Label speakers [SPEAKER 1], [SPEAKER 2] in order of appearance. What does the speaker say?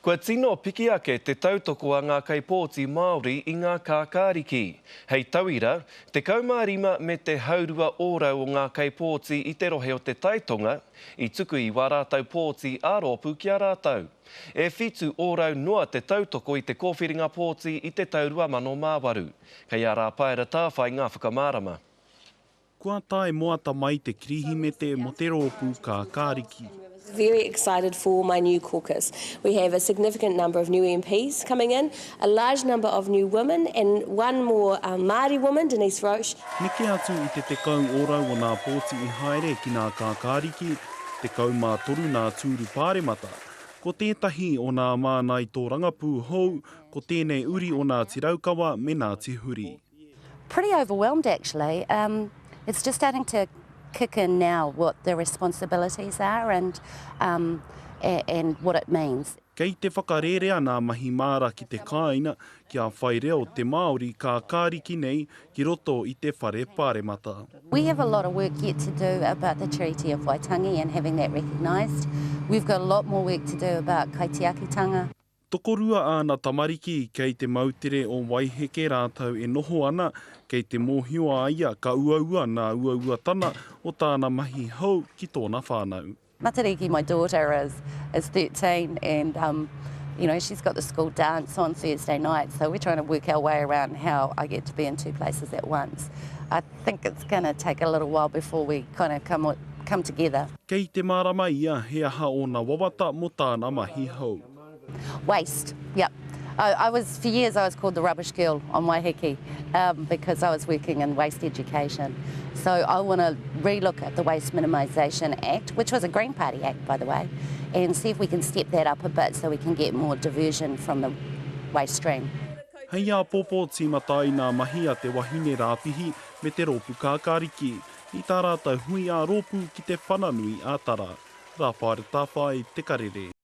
[SPEAKER 1] Kua tino piki ake te tautoko a ngā kaipōti Māori i ngā kākāriki. Hei tauira, 15 me te haurua ōrau o ngā kaipōti i te rohe o Te Taitonga i tuku i wā rātou pōti ā-rōpū ki a rātou. E 7 ōrau noa te tautoko i te kōwhiringa pōti i te tau 2008. Kei a Rāpaera Tāwhai ngā whakamārama.
[SPEAKER 2] Kua tae moata mai te Kirihimete mo te rōpū Kākāriki.
[SPEAKER 3] Very excited for my new caucus. We have a significant number of new MPs coming in, a large number of new women and one more Māori woman, Denise Roche.
[SPEAKER 2] Neke atu i te 10 ōrau o nā pōti i haere ki nā Kākāriki, 13 nā tūru pāremata. Ko tētahi o nā mānai tōrangapū hou, ko tēnei uri o Ngāti Raukawa me Ngāti Huri.
[SPEAKER 4] Pretty overwhelmed actually. Um, it's just starting to kick in now what the responsibilities are and, um, and what it means.
[SPEAKER 2] Kei te whakarērea nā mahi māra ki te kāina kia whai reo te Māori kākāriki nei ki roto i te whare paremata.
[SPEAKER 4] We have a lot of work yet to do about the Treaty of Waitangi and having that recognised. We've got a lot more work to do about kaitiakitanga.
[SPEAKER 2] Tokorua āna tamariki, kei te moutere o Waiheke rātou e noho ana, kei te mōhio a ia ka uaua nā uauatana o tāna mahi hou ki tōna whānau.
[SPEAKER 4] Matariki, my daughter is is 13 and um you know she's got the school dance on Thursday night so we're trying to work our way around how I get to be in two places at once. I think it's gonna take a little while before we kind of come come together.
[SPEAKER 2] Kei te mārama ia he aha ōna wawata mō tāna mahi hou.
[SPEAKER 4] Waste, yep. I, I was, for years I was called the rubbish girl on Waiheke um, because I was working in waste education. So I want to relook at the Waste Minimisation Act, which was a Green Party Act, by the way, and see if we can step that up a bit so we can get more diversion from the waste stream.
[SPEAKER 2] Hei āpōpō tīmata ai nā mahi a te wahine rāpihi me te rōpū kākāriki i tā rātou hui ā-rōpū ki te Whananui ā-Tara. Rāwhāra Tāwhai, Te Karere.